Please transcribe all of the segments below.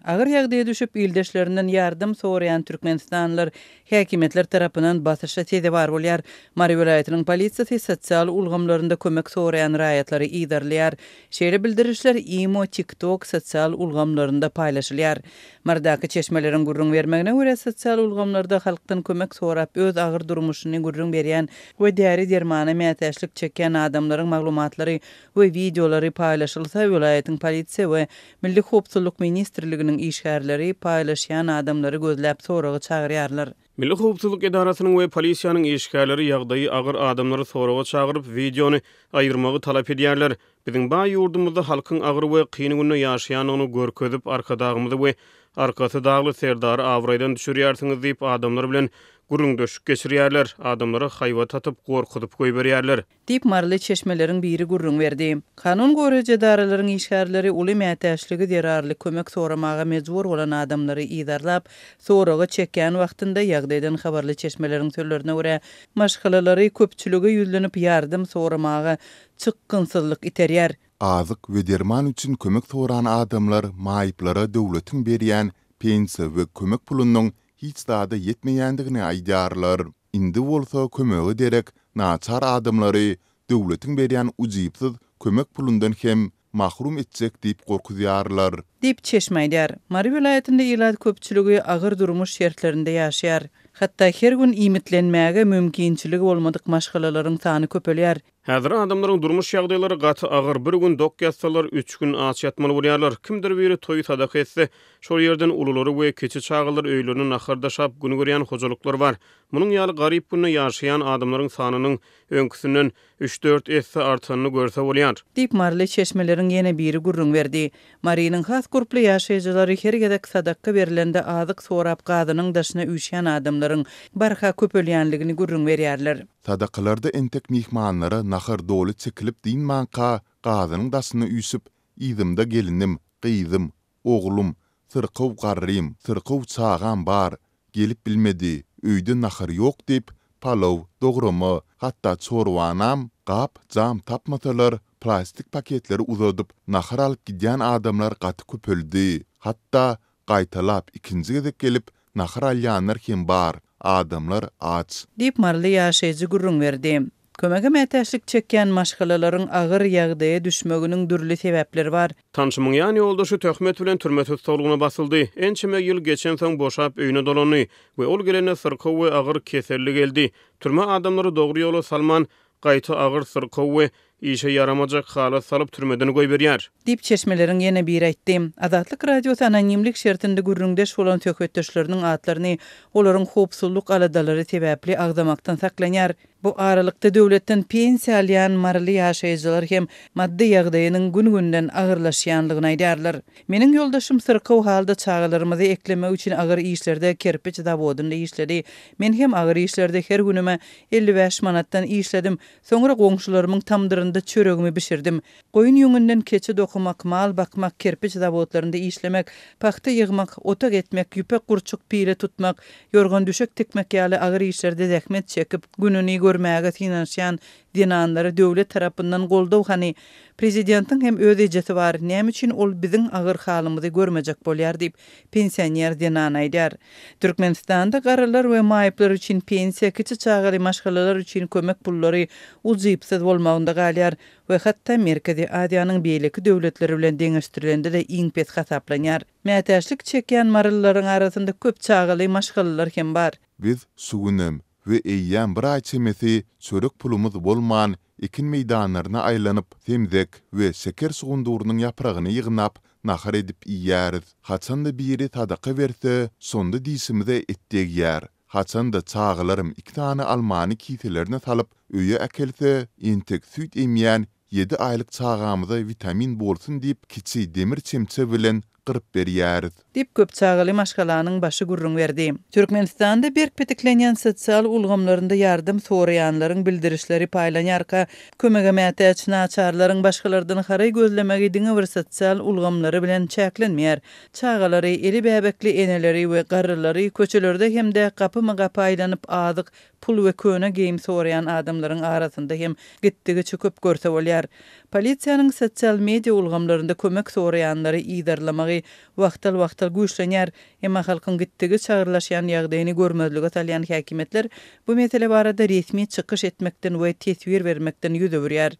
Agyr ýagdaýa düşüp, ildeşlerinden ýardam soraýan türkmenistanlylar häkimiýetler tarapyndan basyşa sezewar bolýar. Mary welaýatynyň polisiýasy sosial ulgamlarynda kömek soraýan raýatlary yzarlaýar. Şeýle bildirişler imo, TikTok sosial ulgamlarynda paýlaşylýar. Marydaky çeşmeleriň gürrüň bermegine görä, sosial ulgamlarda halkdan kömek sorap, öz agyr durmuşyny gürrüň berýän we däri-dermana mätäçlik çekýän adamlaryň maglumatlary we wideolary paýlaşylsa, welaýatyň polisiýa we Milli howpsuzlyk ministrliginiň işgärleri paýlaşýan adamlary gözläp soraga çagyrýarlar. Milli howpsuzlyk edarasynyň we polisiýanyň işgärleri ýagdaýy agyr adamlary soraga çagyryp, wideony aýyrmagy talap edýärler. Biziň baý ýurdumyzda halkyň agyr we kyn günde ýaşaýandygyny görkezip, Arkadagymyzy we Arkasy dagly Serdary abraýdan düşürýärsiňiz diýip, adamlar bilen gürrüňdeşlik geçirýärler, adamlara haýbat atyp, gorkuzyp goýberýärler. Diýip, maryly çeşmeleriň biri gürrüň berdi. Kanun goraýjy edaralaryň işgärleri uly mätäçligi zerarly kömek soramaga mejbur bolan adamlary yzarlap, soraga çekýän wagtynda, ýagdaýdan habarly çeşmeleriň sözlerine görä, maşgalalary köpçülige ýüzlenip ýardam soramaga çykgynsyzlyk iterýär. Azyk we derman üçin kömek soran adamlar maýyplara döwletiň berýän pensiýa we kömek pulunyň hiç zada ýetmeýändigini aýdýarlar. Indi bolsa kömege derek naçar adamlary döwletiň berýän ujypsyz kömek pulundan hem mahrum etjek diýip gorkuzýarlar. Diýip, çeşme aýdýar. Mary welaýatynda ilat köpçüligi agyr durmuş şertlerinde ýaşaýar. Hatda her gün iýmitlenmäge mümkinçiligi bolmadyk maşgalalaryň sany köpelýär. Häzir adamlaryň durmuş ýagdaýlary gaty agyr, bir gün dok ýatsalar, üç gün aç ýatmaly bolýarlar. Kimdir biri toý sadaka etse, şol ýerden ululary we kiçi çagalary öýlerine nahar daşap gün görýän hojalyklar bar. Munuň ýaly garyp günde ýaşaýan adamlaryň sanynyň öňküsinden üç-dört esse artanyny görse bolýar. Diýip, maryly çeşmeleriň ýene biri gürrüň berdi. Marynyň has gurply ýaşaýjylary her gezek sadakga berlende azyk sorap gazanyň daşyna üýşýän adamlaryň barha köpelýänligini gürrüň berýärler. Sadakalarda entek myhmanlara nahar doly çekilip dynmanka, gazanyň daşyna üýşüp, yzymda gelinim, gyzym, oglum, syrkaw garrym, syrkaw çagam bar, gelip bilmedi, öýde nahar ýok diýip, palaw, dograma, hatda çorbanam gap, jam tapmasalar, plastik paketleri uzadyp, nahar alyp gidýän adamlar gaty köpeldi. Hatda, Gaýtalap ikinji gezek gelip, nahar alýanlar hem bar, adamlar aç. Diýip, maryly ýaşaýjy gürrüň berdi. Kömege mätäçlik çekýän maşgalalaryň agyr ýagdaýa düşmeginiň dürli sebäpleri bar. Tanşymyň ýan ýoldaşy töhmet bilen türme tussaglygyna basyldy. Ençeme ýyl geçensoň boşap öýüne dolandy we ol gelende syrkaw we agyr keselli geldi. Türme adamlary dogry ýola salman, gaýta agyr syrkaw we işe ýaramajak hala salyp türmeden goýberýär. Diýip, çeşmeleriň ýene biri aýtdy. Azatlyk Radiosy anonimlik şertinde gürrüňdeş bolan söhbetdeşleriniň atlaryny olaryň howpsuzlyk aladalary sebäpli agzamakdan saklanýar. Bu aralykda, döwletden pensiýa alýan maryly ýaşaýjylar hem maddy ýagdaýynyň gün-günden agyrlaşýanlygyny aýdýarlar. Meniň ýoldaşym syrkaw halda çagalarymyzy eklemek üçin agyr işlerde kerpiç zawodynda işledi. Men hem agyr işlerde her günüme 55 manatdan işledim. Soňra goňşularymyň tamdyrynda çöregimi bişirdim. Goýun ýüňünden keçe dokamak, mal bakmak, kerpiç zawodlarynda işlemek, pagta ýygmak, otag etmek, ýüpek gurçuk pile tutmak, ýorgan-düşek tikmek ýaly agyr işlerde zähmet çekip, gününi görmäge synanyşýan zenanlara döwlet tarapyndan goldaw hany? Prezidentiň hem öz ejesi bar, näme üçin ol biziň agyr halymyzy görmejek bolýar diýip, pensioner zenan aýdýar. Türkmenistanda garrylar we maýyplar üçin pensiýa, kiçi çagaly maşgalalar üçin kömek pullary ujypsyz bolmagynda galýar we hatda Merkezi Aziýanyň beýleki döwletleri bilen deňeşdirilende-de iň pes hasaplanýar. Mätäçlik çekýän marylylaryň arasynda köp çagaly maşgalalar hem bar. Biz şu günem we eýýäm bir aý çemesi çörek pulumyz bolman, ekin meýdanlaryna aýlanyp, semzek we şeker şugundyrynyň ýapragyny ýygnap, nahar edip iýýäris. Haçan-da biri sadaka berse, şonda dişimize et degýär. Haçan-da çagalarym iki sany almany kiselerine salyp, öýe äkelse, entek süýt emýän ýedi aýlyk çagamyza witamin bolsun diýip, kiçi demir çemçe bilen gyryp berýäris. Diýip, köp çagaly maşgalanyň başy gürrüň berdi. Türkmenistanda berk petiklenýän sosial ulgamlarynda ýardam soraýanlaryň bildirişleri paýlanýarka, kömege mätäç naçarlaryň başgalardan haraý gözlemegi diňe bir sosial ulgamlary bilen çäklenmeýär. Çagalary, eli bäbekli eneleri we garrylary köçelerde hem-de gapyma-gapy aýlanyp azyk, pul we köne geýim soraýan adamlaryň arasynda hem gitdigiçe köp görse bolýar. Polisiýanyň sosial media ulgamlarynda kömek soraýanlary yzarlamagy. alamatlary wagtal-wagtal güýçlenýär. Emma halkyň gitdigiçe agyrlaşýan ýagdaýyny görmezlige salýan häkimiýetler bu mesele barada resmi çykyş etmekden we teswir bermekden ýüz öwürýär.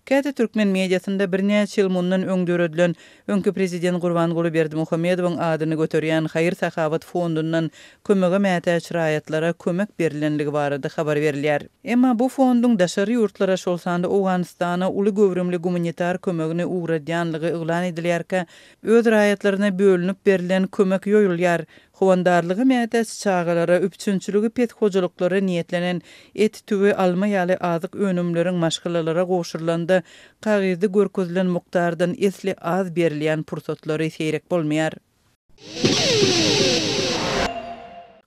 Käte türkmen mediasynda birnäçe ýyl mundan öň döredilen, öňki prezident Gurbanguly Berdimuhamedowyň adyny göterýän haýyr-sahawat fondundan kömege mätäç raýatlara kömek berilenligi barada habar berilýär. Emma bu fonduň daşary ýurtlara, şol sanda Owganystana uly göwrümli gumanitar kömegini ugradýanlygy yglan edilýärkä, öz raýatlaryna bölünip berlen kömek ýoýulýar. Howandarlyga mätäç çagalara, üpjünçiligi pes hojalyklara niýetlenen et, tüwi, alma ýaly azyk önümleriň maşgalalara gowşurylanda kagyzda görkezilen mukdardan esli az berilýän pursatlary seýrek bolmaýar.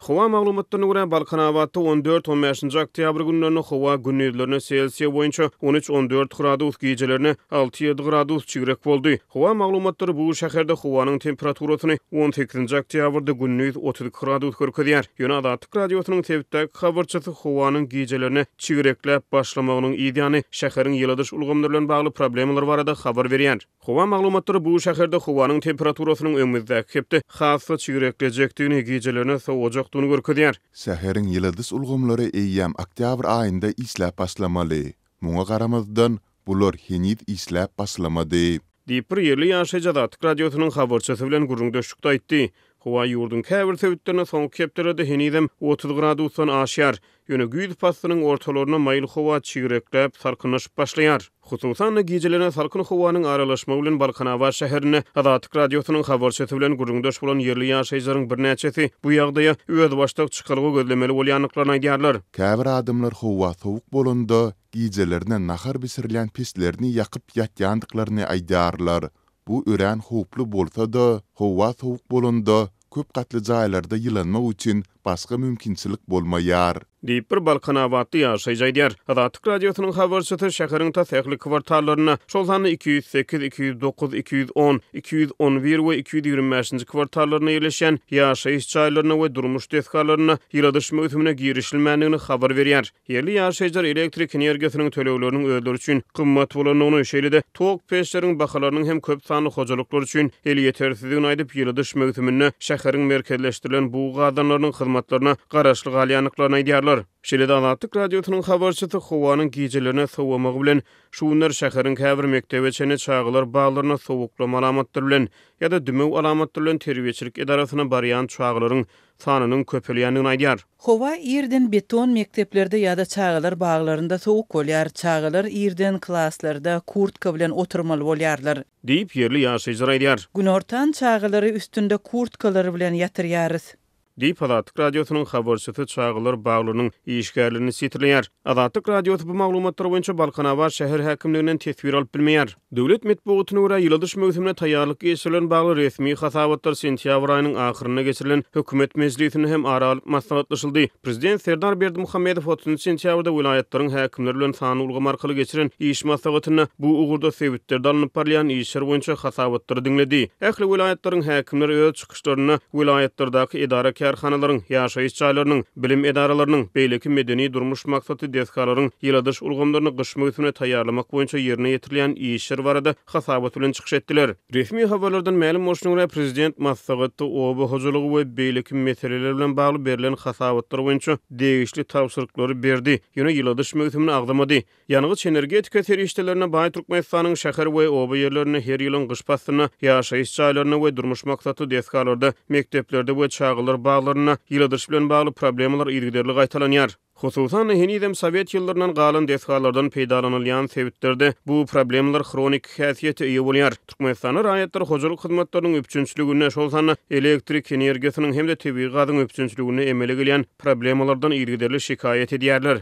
Howa maglumatlaryna görä, Balkanabatda on dört, on bäşinji oktýabr günlerinde howa gündizlerine Selsiýa boýunça on üç, on dört gradus, gijelerine alty, ýedi gradus çigrek boldy. Howa maglumatlary bu şäherde howanyň temperaturasyny on sekizinji oktýabrda gündiz 32 gradus görkezýär. Ýöne Azatlyk Radiosynyň sebitdäki habarçysy howanyň gijelerine çigrekläp başlamagynyň yzýany şäheriň ýyladyş ulgamlary bilen bagly problemalar barada habar berýär. Howa maglumatlary bu şäherde howanyň temperaturasynyň öňümizdäki hepde has-da çigreklejekdigini, gijelerine sowajakdygyny görkezýär. Şäheriň ýyladyş ulgamlary eýýäm oktýabr aýynda işläp başlamaly. Muňa garamazdan, bular heniz işläp başlamady. Diýip, bir ýerli ýaşaýjy Azatlyk Radiosynyň habarçysy bilen gürrüňdeşlikde aýtdy. Howa ýurduň käbir sebitlerinde soňky hepdelerde henizem 30 gradusdan aşýar. Ýöne güýz paslynyň ortalarynda maýyl howa çigrekläp, salkynlaşyp başlaýar. Hususan-da, gijelerine salkyn howanyň aralaşmagy bilen Balkanabat şäherinde Azatlyk Radiosynyň habarçysy bilen gürrüňdeş bolan ýerli ýaşaýjylaryň birnäçesi bu ýagdaýa özbaşdak çykalga gözlemeli bolýandyklaryny aýdýarlar. Käbir adamlar howa sowuk bolanda, gijelerine nahar bişirilýän peçlerini ýakyp ýatýandyklaryny aýdýarlar. Bu örän howply bolsa-da, howa sowuk bolanda, köp gatly jaýlarda ýylanmak üçin başga mümkinçilik bolmaýar. Diýip, bir balkanabatly ýaşaýjy aýdýar. Azatlyk Radiosynyň habarçysy şäheriň tas ähli kwartallarynda, şol sanda 208, 209, 210, 211 we 225-nji kwartallarynda ýerleşýän ýaşaýyş jaýlarynda we durmuş desgalarynda ýyladyş möwsümine girişilmändigini habar berýär. Ýerli ýaşaýjylar elektrik energiýasynyň tölegleriniň özleri üçin gymmat bolandygyny, şeýle-de tok peçleriň bahalarynyň hem köp sanly hojalyklar üçin elýetersizdigini aýdyp, ýyladyş möwsüminde şäheriň merkezleşdirilen bug gazanlarynyň hyzmatlaryna garaşly galýandyklaryny aýdýarlar. Şeýle-de Azatlyk Radiosynyň habarçysy howanyň gijelerine sowamagy bilen, şu günler şäheriň käbir mekdebe çenli çagalar baglarynda sowuklama alamatlary bilen ýa-da dümew alamatlary bilen terbiýeçilik edarasyna barýan çagalaryň sanynyň köpelýändigini aýdýar. Howa irden beton mekdeplerde ýa-da çagalar baglarynda sowuk bolýar. Çagalar irden klaslarda kurtka bilen oturmaly bolýarlar. Diýip, ýerli ýaşaýjylar aýdýar. Günortan çagalary üstünde kurtkalary bilen ýatyrýarys. Diýip, Azatlyk Radiosynyň habarçysy çagalar baglarynyň işgärlerini sitirleýär. Azatlyk Radiosy bu maglumatlar boýunça Balkanabat şäher häkimliginden teswir alyp bilmeýär. Döwlet metbugatyna görä, ýyladyş möwsümine taýýarlyk geçirilen bagly resmi hasabatlar sentýabr aýynyň ahyrynda geçirilen hökümet mejlisinde hem ara alyp maslahatlaşyldy. Prezident Serdar Berdimuhamedow otuzynjy sentýabrda welaýatlaryň häkimleri bilen sanly ulgam arkaly geçiren iş maslahatynda bu ugurda sebitlerde alnyp barylýan işler boýunça hasabatlary diňledi. Ähli welaýatlaryň häkimleri öz çykyşlarynda welaýatlardaky edara-kärhanalaryň, ýaşaýyş jaýlarynyň, bilim edaralarynyň, beýleki medeni-durmuş maksatly desgalaryň ýyladyş ulgamlaryny gyş möwsümine taýýarlamak boýunça ýerine ýetirilýän işler barada hasabat bilen çykyş etdiler. Resmi habarlardan mälim bolşuna görä, prezident maslahatda oba hojalygy we beýleki meseleler bilen bagly berlen hasabatlar boýunça degişli tabşyryklary berdi, ýöne ýyladyş möwsümini agzamady. Ýangyç-energetika serişdelerine baý Türkmenistanyň şäher we oba ýerlerinde her ýylyň gyş paslynda ýaşaýyş jaýlarynda we durmuş maksatly desgalarda, mekdeplerde we çagalar baglarynda ýyladyş bilen bagly problemalar yzygiderli gaýtalanýar. Hususan-da, henizem sowet ýyllaryndan galan desgalardan peýdalanylýan sebitlerde bu problemalar hroniki häsiýete eýe bolýar. Türkmenistanda raýatlar hojalyk hyzmatlarynyň üpjünçiliginde, şol sanda elektrik energiýasynyň hem-de tebigy gazyň üpjünçiliginde emele gelýän problemalardan yzygiderli şikaýat edýärler.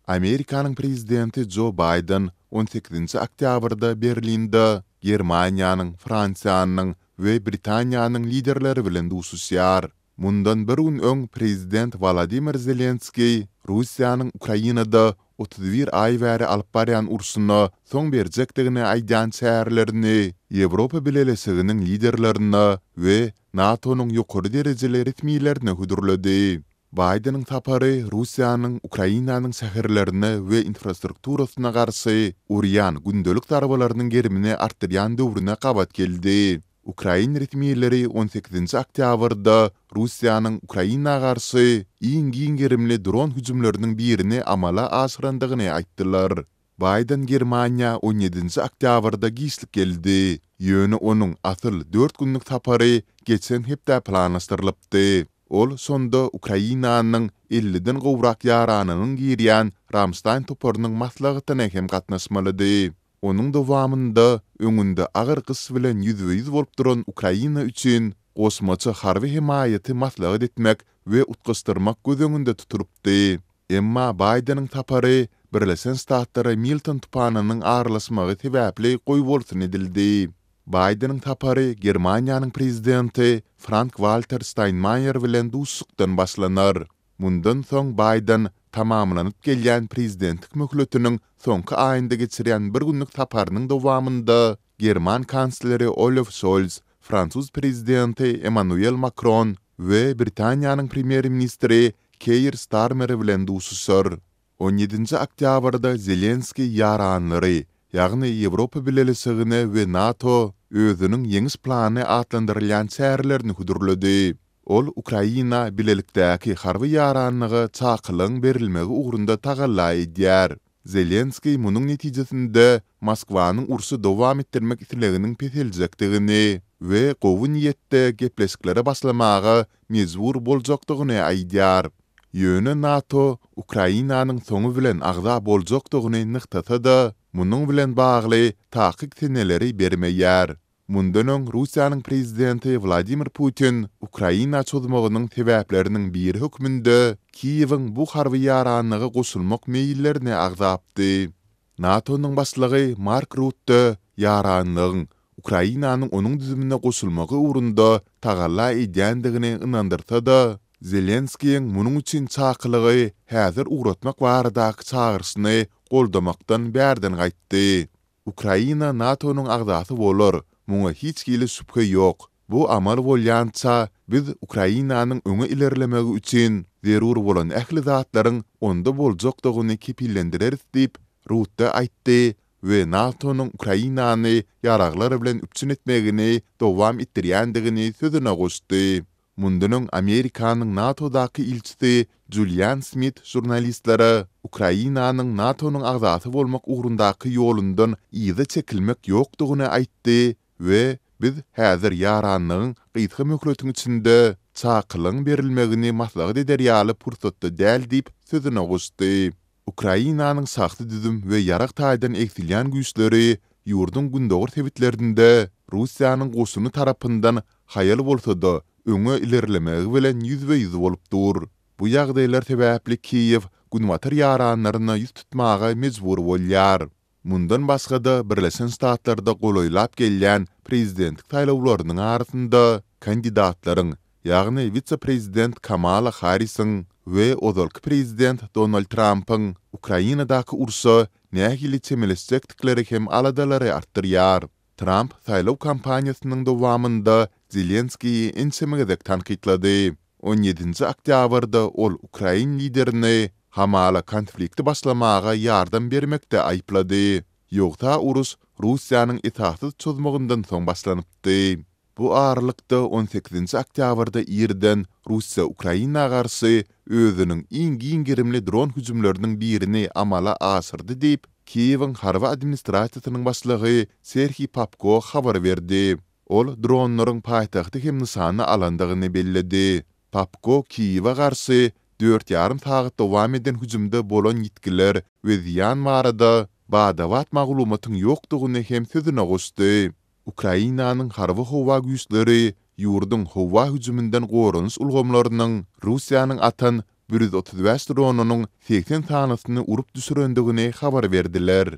Amerikanyň prezidenti Jo Baýden on sekizinji oktýabrda Berlinde Germaniýanyň, Fransiýanyň we Britaniýanyň liderleri bilen duşuşýar. Mundan bir gün öň prezident Wolodymyr Zelenskiý Russiýanyň Ukrainada 31 aý bäri alyp barýan urşuna soň berjekdigini aýdýan çärelerini Ýewropa Bileleşiginiň liderlerine we NATO-nyň ýokary derejeli resmilerine hödürledi. Baýdeniň sapary Russiýanyň Ukrainanyň şäherlerine we infrastrukturasyna garşy urýan gündelik zarbalarynyň gerimini artdyrýan döwrüne gabat geldi. Ukrain resmileri on sekizinji oktýabrda Russiýanyň Ukraina garşy iň giň gerimli dron hüjümleriniň birini amala aşyrandygyny aýtdylar. Baýden Germaniýa on ýedinji oktýabrda giçlik geldi, ýöne onuň asyl dört günlük sapary geçen hepdä planlaşdyrylypdy. Ol şonda Ukrainanyň elliden gowrak ýaranynyň girýän Ramştaýn toparynyň maslahatyna hem gatnaşmalydy. Onuň dowamynda öňünde agyr gyş bilen ýüzbe-ýüz bolup duran Ukraina üçin goşmaça harby hemaýaty maslahat etmek we utgaşdyrmak göz öňünde tutulypdy. Emma Baýdeniň sapary Birleşen Ştatlara Milton tupanynyň aralaşmagy sebäpli goýbolsun edildi. Baýdeniň sapary Germaniýanyň prezidenti Frank-Walter Ştaýnmaýer bilen duşuşykdan başlanar. Mundan soň Baýden tamamlanyp gelýän prezidentlik möhletiniň soňky aýynda geçirýän bir günlük saparynyň dowamynda german kansleri Olaf Şolz, fransuz prezidenti Emmanuel Makron we Britaniýanyň premýer-ministri Keir Starmer bilen duşuşar. On ýedinji oktýabrda Zelenskiý ýaranlary, ýagny Ýewropa Bileleşigine we NATO özüniň Ýeňiş plany atlandyrylýan çärelerini hödürledi. Ol Ukraina bilelikdäki harby ýaranlyga çakylygyň berilmegi ugrunda tagalla edýär. Zelenskiý munuň netijesinde Moskwanyň urşy dowam etdirmek isleginiň peseljekdigini we gowy niýetde gepleşiklere başlamaga mejbur boljakdygyny aýdýar. Ýöne NATO Ukrainanyň soňy bilen agza boljakdygyny nygtasa-da, munuň bilen bagly takyk seneleri bermeýär. Mundan öň Russiýanyň prezidenti Wladimir Putin Ukraina çozmagynyň sebäpleriniň biri hökmünde Kiýewiň bu harby ýaranlyga goşulmak meýillerini agzapdy. NATO-nyň başlygy Mark Rutte ýaranlygyň Ukrainanyň onuň düzümine goşulmagy ugrunda tagalla edýändigini ynandyrsa-da, Zelenskiýiň munuň üçin çakylygy häzir ugratmak baradaky çagyryşyny goldamakdan bärden gaýtdy. Ukraina NATO-nyň agzasy bolar, muňa hiç hili şübhe ýok. Bu amal bolýança, biz Ukrainanyň öňe ilerlemegi üçin zerur bolan ähli zatlaryň onda boljakdygyny kepillendireris diýip, Rutte aýtdy we NATO-nyň Ukrainany ýaraglar bilen üpjün etmegini dowam etdirýändigini sözüne goşdy. Mundan öň Amerikanyň NATO-daky ilçisi Julian Smit žurnalistlere Ukrainanyň NATO-nyň agzasy bolmak ugrundaky ýolundan yza çekilmek ýokdugyny aýtdy we biz häzir ýaranlygyň gysga möhletiň içinde çakylygyň berilmegini maslahat eder ýaly pursatda däl diýip sözüne goşdy. Ukrainanyň şahsy düzüm we ýarag taýdan egsilýän güýçleri ýurduň gündogar sebitlerinde Russiýanyň goşuny tarapyndan haýal bolsa-da öňe ilerlemegi bilen ýüzbe-ýüz bolup dur. Bu ýagdaýlar sebäpli Kiýew günbatar ýaranlaryna ýüz tutmaga mejbur bolýar. Mundan başga-da, Birleşen Ştatlarda golaýlap gelýän prezidentlik saýlawlarynyň arasynda kandidatlaryň, ýagny wise-prezident Kamala Harrisiň we ozalky prezident Donald Trampyň Ukrainadaky urşa nähili çemeleşjekdikleri hem aladalary artdyrýar. Tramp saýlaw kampaniýasynyň dowamynda Zelenskiýi ençeme gezek tankytlady. On ýedinji oktýabrda ol ukrain liderini hamala konflikti başlamaga ýardam bermekde aýyplady. Ýogsa uruş Russiýanyň esassyz çozmagyndan soň başlanypdy. Bu aralykda, on sekizinji oktýabrda irden Russiýa Ukraina garşy özüniň iň giň gerimli dron hüjümleriniň birini amala aşyrdy diýip, Kiýewiň harby administrasiýasynyň başlygy Serhiý Popko habar berdi. Ol dronlaryň paýtagty hem nyşana alandygyny belledi. Popko Kiýewe garşy dört ýarym sagat dowam eden hüjümde bolan ýitgiler we zyýan barada bada-bat maglumatyň ýokdugyny hem sözüne goşdy. Ukrainanyň harby-howa güýçleri ýurduň howa hüjüminden goranyş ulgamlarynyň Russiýanyň atan 135 dronynyň 80 sanysyny urup düşürendigini habar berdiler.